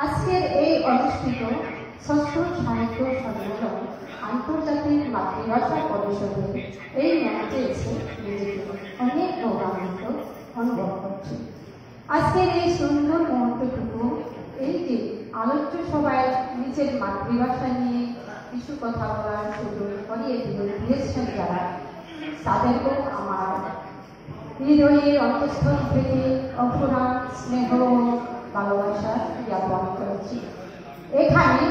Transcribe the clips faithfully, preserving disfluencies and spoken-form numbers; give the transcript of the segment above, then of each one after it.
আজকের এই অনুষ্ঠিত ষষ্ঠ সাহিত্য সম্মেলন আন্তর্জাতিক মাতৃভাষা পরিষদের এই মঞ্চে এসে নিজেকে অনেক গৌরবান্বিত অনুভব করছি। আজকের এই সুন্দর মুহূর্তটুকু, এই যে আলোচ্য সভায় নিজের মাতৃভাষা নিয়ে কিছু কথা বলার সুযোগ করিয়ে দিয়ে-, দিয়েছেন যারা, তাদেরকেও আমার হৃদয়ের অন্তঃস্থল থেকে অফুরান স্নেহ ও ভালোবাসা জ্ঞাপন করছি। এখানে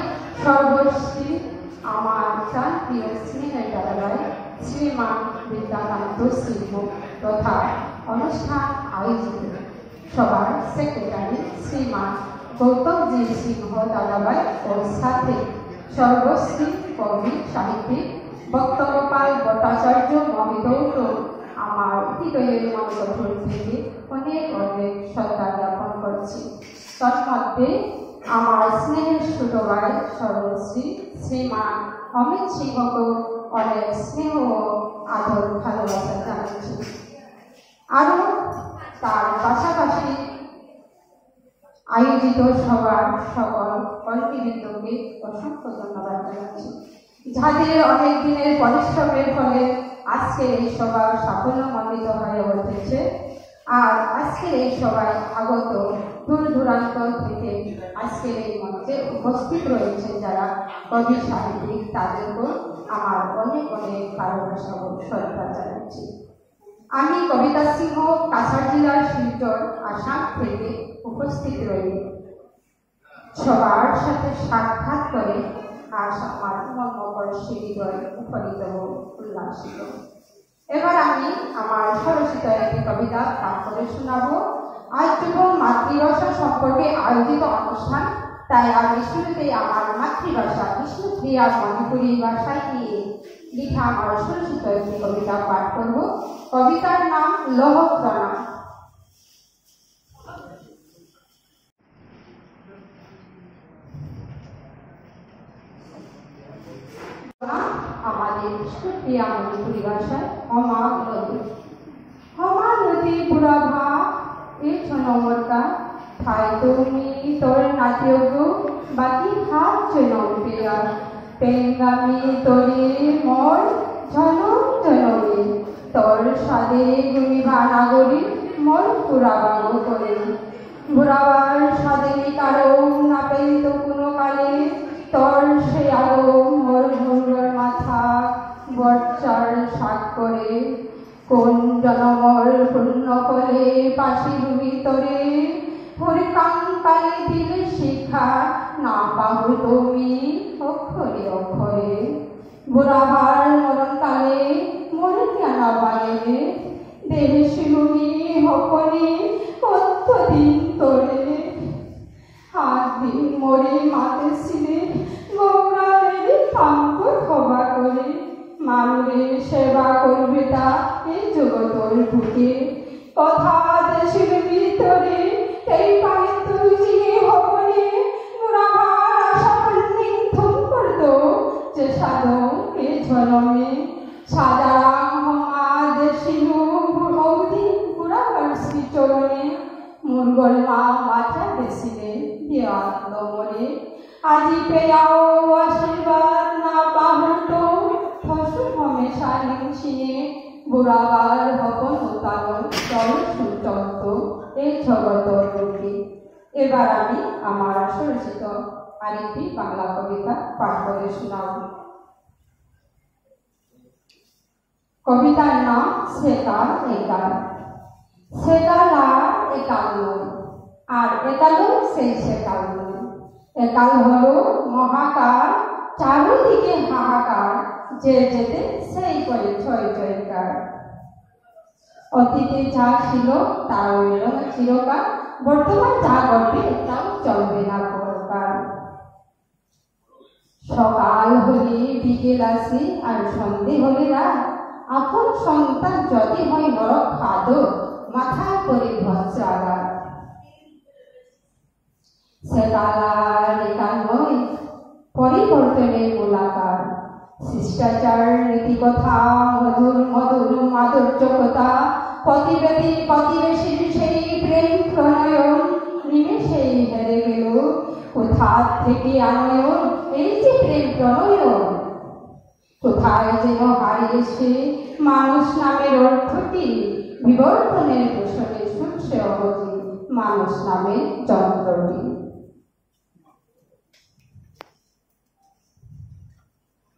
সর্বশ্রী আমার প্রাণপ্রিয় স্নেহের দাদাভাই শ্রীমান বিদ্যাকান্ত সিংহ তথা অনুষ্ঠান আয়োজিত সভার সেক্রেটারি শ্রীমান গৌতম জি সিংহ দাদাভাই ও সাথে সর্বশ্রী কবি সাহিত্যিক ভক্তগোপাল ভট্টাচার্য মহোদয়কে আমার হৃদয়ের মনগভীর থেকে অনেক অনেক শ্রদ্ধা জ্ঞাপন করছি। তন্মধ্যে আমার স্নেহের ছোট ভাই সর্বশ্রী শ্রীমান অমিত সিংহকে অনেক স্নেহ ও আদর ভালোবাসা জানাচ্ছি। আরও তার পাশাপাশি আয়োজিত সভার সকল কর্মীবৃন্দকে অসংখ্য ধন্যবাদ জানাচ্ছি, যাদের অনেক দিনের পরিশ্রমের ফলে আজকের এই সভা সাফল্যমণ্ডিত হয়ে উঠেছে। আর আজকের এই সভায় আগত দূর দূরান্ত থেকে আজকের এই মঞ্চে উপস্থিত রয়েছেন যারা কবি সাহিত্যিক, তাদেরকেও আমার অনেক অনেক ভালোবাসা ও শ্রদ্ধা জানাচ্ছি। আমি কবিতা সিংহ, কাছাড় জেলার শিলচর, আসাম থেকে উপস্থিত রয়ে সবার সাথে সাক্ষাৎ করে আজ আমার মর্মস্পর্শী হৃদয় মুখরিত ও উল্লাসিত। এবার আমি আমার স্বরচিত একটি কবিতা পাঠ করে শোনাবো। আজ যখন মাতৃভাষা সম্পর্কে আয়োজিত অনুষ্ঠান, তাই আমি শুরুতেই আমার মাতৃভাষা বিষ্ণুপ্রিয়া মণিপুরী ভাষায় নিয়ে লিখা আমার স্বরচিত একটি কবিতা পাঠ করব। কবিতার নাম লহ প্রণাম। আমাদের বিষ্ণুপ্রিয়া মণিপুরী ভাষায় হমা নদী। হমা নদী বুড়াভা, এ ছনমরকা, থাই তুমি তোর নাতিয়গো, বাকি হাত চনম পেয়া। পেঙ্গামি তরি মোর জনম জনমে, তোর সাদে গুমিবা নাগরি মোর পুরাবাগো করে। বুড়াবার সাদে মি কারো না পেইতো কোনো কালে, তোর সে আগো মোর ঘুরবার মাথা বর্ষার শাক করে। কোন জনমর পুণ্য ফলে পাশি রুহি তরে, হরি কাঙ্কালে দিলে শিক্ষা না পাহু তুমি অক্ষরে অক্ষরে। বুড়াবার মরণকালে মরে কেন বাগে, দেহে শিরুমি হপনে কতদিন তরে। হাত দিন মরে মাতে সিলে গৌরালের পাম্প হবা করে, মানুরে সেবা করবে তা এই জগতর বুকে। কথা দেশের ভিতরে এই পানিত চিনি হবনে, মুরাভার আশা পন্নিং থম করতো, যে সাধন এ জনমে। সাজারাং হমা দেশিনু ঔদিন পুরাবার শ্রীচরণে, মুরগল মা মাথা দেশিনে দিয়া লমনে। আজি পেয়াও আশীর্বাদ না পাহরতো, থসু হমেশা নিংশিনে, বুড়াবার হপন উতালন, চল সুচন্ত, এ জগতর রূপে। এবার আমি আমার স্বরচিত আরেকটি বাংলা কবিতা পাঠ করে শোনাব। কবিতার নাম সেকাল একাল। সেকাল আর একাল নয়, আর একালও সেই সেকাল নয়। একাল হলো মহাকাল, চারিদিকে হাহাকার, যে যেতে সেই করে ছয় জয়কার। অতীতে যা ছিল তা রইল না চিরকাল, বর্তমান যা ঘটবে তাও চলবে না পরকাল। সকাল হলে বিকেল আসে আর সন্ধে হলে রাত। আপন সন্তান যদি হয় নরক খাদক, মাথায় পড়ে বজ্রাঘাত। সেকাল আর একাল নয়, পরিবর্তনের মূল আকার। শিষ্টাচার, নীতিকথা, মধুর মধুর মাধুর্য কথা, প্রতিবেদী প্রতিবেশীর সেই প্রেম প্রণয়ন নিমেষেই হেরে গেল। কোথা থেকে আনয়ন এই যে প্রেম প্রণয়ন? কোথায় যেন হারিয়েছে মানুষ নামের অর্থটি, বিবর্তনের দূষণে শুনছে অবধি মানুষ নামের যন্ত্রটি।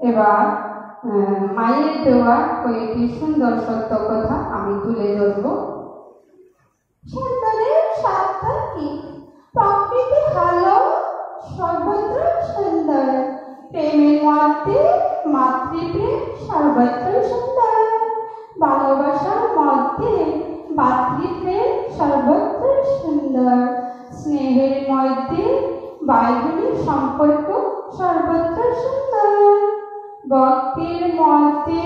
এবার, আহ, মায়ের দেওয়া কয়েকটি সুন্দর সত্য কথা আমি তুলে ধরব। সুন্দরের সত্য কি? প্রকৃতি ভালো, সর্বত্র সুন্দর। প্রেমের মধ্যে মাতৃপ্রেম সর্বত্র সুন্দর। ভালোবাসার মধ্যে ভাতৃপ্রেম সর্বত্র সুন্দর। স্নেহের মধ্যে ভাই বোনের সম্পর্ক সর্বত্র সুন্দর। ভক্তির মধ্যে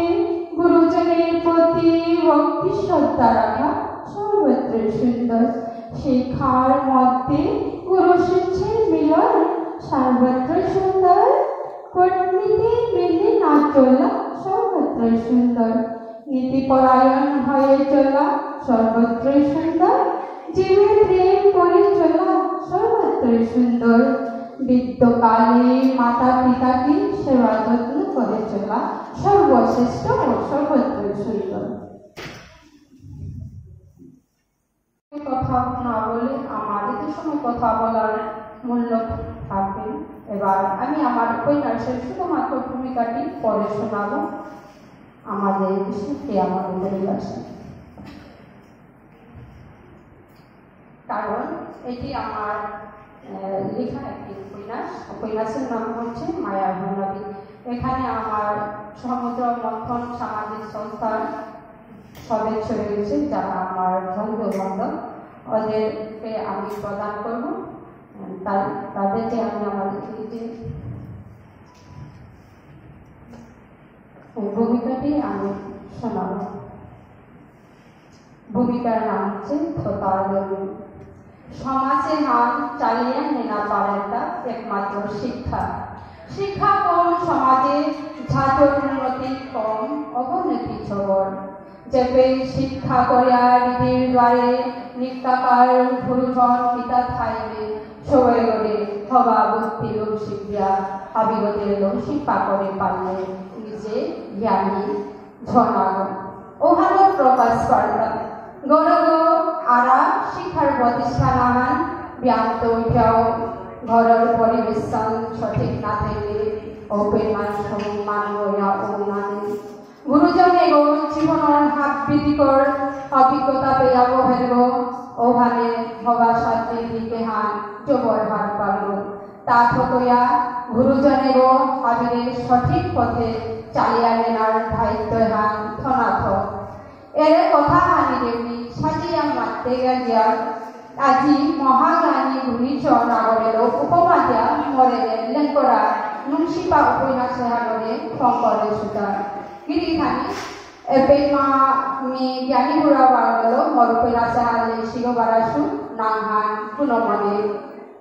গুরুজনের প্রতি ভক্তি শ্রদ্ধা রাখা সর্বত্র সুন্দর। শিক্ষার মধ্যে গুরু শিষ্যের মিলন সর্বত্র সুন্দর। কূটনীতি মেনে না চলা সর্বত্র সুন্দর। নীতিপরায়ণ হয়ে চলা সর্বত্রই সুন্দর। জীবে প্রেম করে চলা সর্বত্রই সুন্দর। বৃদ্ধকালে মাতা পিতাকে সেবা যত্ন করে চলা সর্বশ্রেষ্ঠ ও সর্বত্রই সুন্দর। কথা না বলে আমার এত সময় কথা বলার মূল্য থাকবে। এবার আমি আমার উপন্যাসের শুধুমাত্র ভূমিকাটি পড়ে শোনাবো আমাদের বিষ্ণুপ্রিয়া মণিপুরী ভাষায়। কারণ এটি আমার, আহ, লেখা একটি উপন্যাস। উপন্যাসের নাম হচ্ছে মায়ার মনাবী। এখানে আমার সমুদ্র মন্থন সামাজিক সংস্থার সদস্য রয়েছে, যারা আমার বন্ধু বান্ধব, ওদেরকে আমি প্রদান করব। তা-, তাদেরকে আমি আমার এই যে ভূমিকাটি আমি শোনাব। ভূমিকার নাম হচ্ছে থতালনি। সমাজ এহান চালিয়া নেনা পারেতা একমাত্র শিক্ষা। শিক্ষা কম সমাজে জাতর উন্নতি কম, অবনতি সবর। যেপে শিক্ষা করিয়া রীতির দ্বারে নিকাকার গুরুজন পিতা থাইবে, সবাই করে হবা বুদ্ধি লৌসিক দিয়া হাবিগতে লৌসিক পাকরে পারলে নিজে জ্ঞানী জনাগ। ওহানো প্রকাশ পারলা। গরগ আরা শিক্ষার প্রতিষ্ঠান আহান ব্যাংত উঠাও ঘরর পরিবেশন সঠিক না থাকলে ওপেন মান সম্মান হইয়া ও নানি। গুরুজন এগো জীবনর হাত বিধিকর অভিজ্ঞতা পেয়া বহেরগো ওহানে হবা সাথে দিকে হান জবর হাত পারলো। তা থকয়া গুরুজনেগো হাবিরে সঠিক পথে চালিয়া নেনার দায়িত্ব হান থনাথ। এরে কথা হানি দেবী সাজিয়া মাতে গাজিয়া আজি মহাজ্ঞানী গুণীজন আগরেলো উপমা দিয়া মরেলে লেঙ্করা নুংশিপা উপন্যাস হানরে ফঙ্করে সুতা। গিরি খানি এপেই মা মি জ্ঞানী বুড়া বারলো মর উপন্যাস হানলে শিগো বারাসু নাংহান গুণমনে।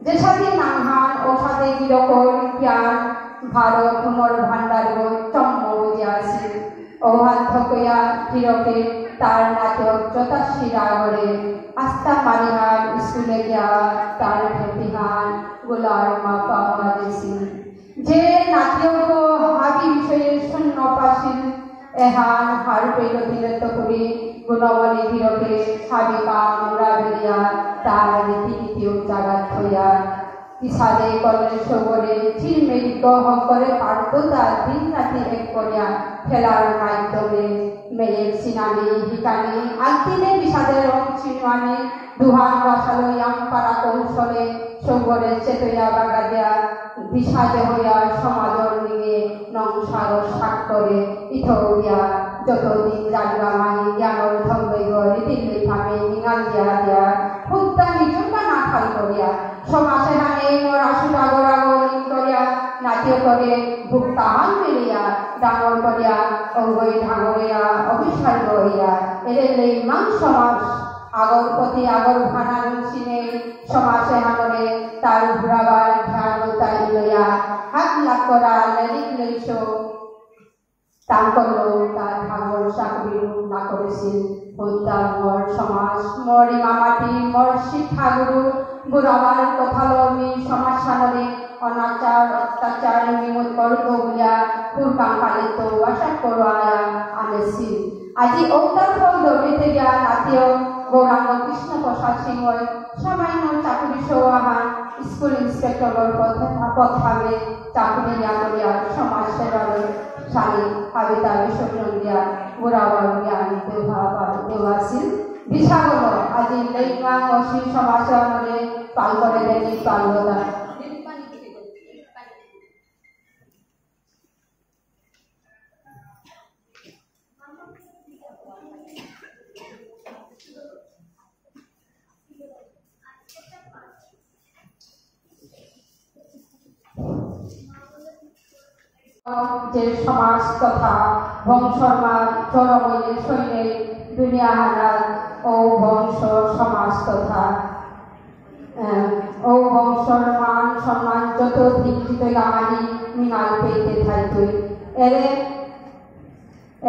যেসাদে নাংহান ওসাদে গিরকর জ্ঞান ভারত হুমর ভাণ্ডারগ চম্ম বুঝিয়াসি। ওহান থকয়া গিরকে তার নাটক যথাশিল আগরে আস্তা মারিহান স্কুলে গিয়া তার ভেটিহান গোলার মা পাওয়া দেসি। যে নাতিয়ক হাবি বিষয়ে শূন্য পাশিল এহান হার পেল দিলে তকুরি গুণমণি গিরকে হাবি কাম উড়া বেরিয়া তার রীতি নীতিও জাগাত থইয়া। কিসাদে করলে সবরে ঝিলমিল গহ করে পারততা দিন রাতি এক করিয়া খেলার মাধ্যমে মেয়ের সিনানি হিকানি আলতিনে বিষাদে রং চিনুয়ানি দুহান বাসালো ইয়াম পারা কৌশলে সবরে চেতয়া বাগাদিয়া দিশা দেহয়া সমাজর নিঙে নং সাগর সাক্ষরে ইথৌরিয়া যতদিন জাগা মাহি জ্ঞানর ধঙ্গই গরি দিল্লি ফামি নিঙাল দিয়া দিয়া হুদ্দা নিজুকা না খাল করিয়া সমাজে হানে মোর আসু ডাগর আগর লিং করিয়া নাতিও করে ভুক্তাহান মিলিয়া ডাঙর করিয়া অঙ্গই ঢাঙরিয়া অভিসার গইয়া এরে লেইমাং সমাজ আগর প্রতি আগর ভানা রুচি নেই। সমাজে হানরে তার ঘুরাবার ধ্যান উতাই লইয়া হাত লাগ করা লেরিক লেইসো। তার কর্ম তার ভাগর চাকরি না করেছিল। হত্যা মোর সমাজ, মোর ইমামাটি, মোর শিক্ষাগুরু, বুড়াবার কথালো মি সমাজ সাদরে অনাচার অত্যাচার নিমুত করতো বুলিয়া পুরকাং কালিত আশা করো আয়া আনেসি। আজি ঔতা ফল দৌড়িতে গিয়া নাতিও গৌরাঙ্গ কৃষ্ণ প্রসাদ সিংহই সামান্য চাকরি সহ আহান স্কুল ইন্সপেক্টরর পথে পথ হাবে চাকরি ইয়া করিয়া সমাজ সেবার সানি হাবিতা বিশ্বচন্দ্রিয়া বুড়াবার জ্ঞান দেওয়া দেওয়া আছিল। দিশাগত আজি লেইঙা অসি সমাজ আমলে পাল করে দেনি পাল্লতা। যে সমাজ তথা বংশর মান চরময়ে শৈলে দুনিয়া হারা ও বংশ সমাজ তথা, আহ, ও বংশর মান সম্মান যত দিন জিতে গামানি মিনাল পেতে থাইতই। এরে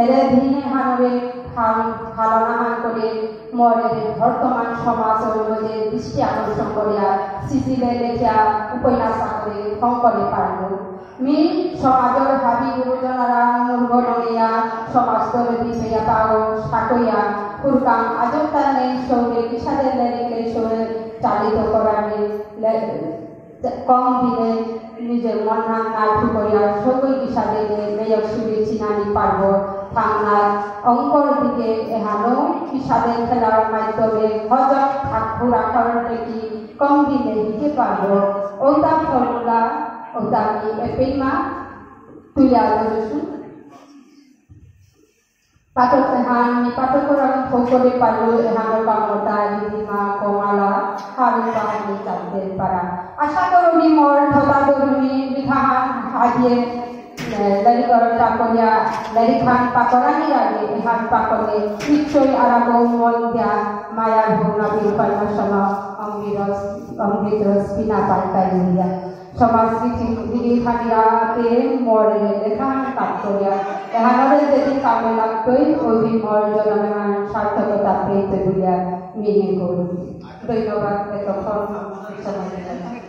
এরে দিনে হানরে হাল-, হালনা হান করে মরে বর্তমান সমাজ অনুযায়ী দৃষ্টি আকর্ষণ করিয়া সিজিলে লেখিয়া উপন্যাস করে ফং করে পারল। মি সমাজর হাবি গুরুজনরা মূর্খ ননিয়া সমাজ তরে বিষয়া পাও সাকইয়া ফুরকাং আজব তানে সৌরে কিসাদে লেরিক লে সৌরে চালিত করানি লে-, কম দিনে নিজের মন না, না ঠিক করিয়া সবই হিসাবে মেয়ক সুরে চিনানি পারব। থাংনা অঙ্কর দিকে এহানো হিসাবে খেলার মাধ্যমে হজম ঠাকুর আকার দেখি কম দিনে দিতে পারব। ওটা ফর্মুলা, ওটা আমি এপেইমা তুলে আলোচনা পাঠক এহান, মি পাঠকরাং ফৌকরে পালু এহানর বাংলতা রিধিমা কমলা হারুপা হানি চাকদের পারা। আশা করুনি মোর থতা দরুনি লিখাহান হাজিয়ে, এ, লেরিকর পাকরিয়া, লেরিকহান পাকরানি আগে এহান পাকরে নিশ্চয় আরাকো মন দিয়া মায়ার ভুনা বিরূপায়ণ সম অমৃত রস, অমৃত রস পিনা পাল্টাই হইয়া। সমাজ রীতি নীতি হানিয়াতে মরে লেখা কাজ করিয়া। এহানরে যদি কামে লাগতই, ওই দিন মরে জনমে সার্থকতা পেতে বুলিয়া মিনে করি। ধন্যবাদ, এতক্ষণ আমাকে সময় দিলেন।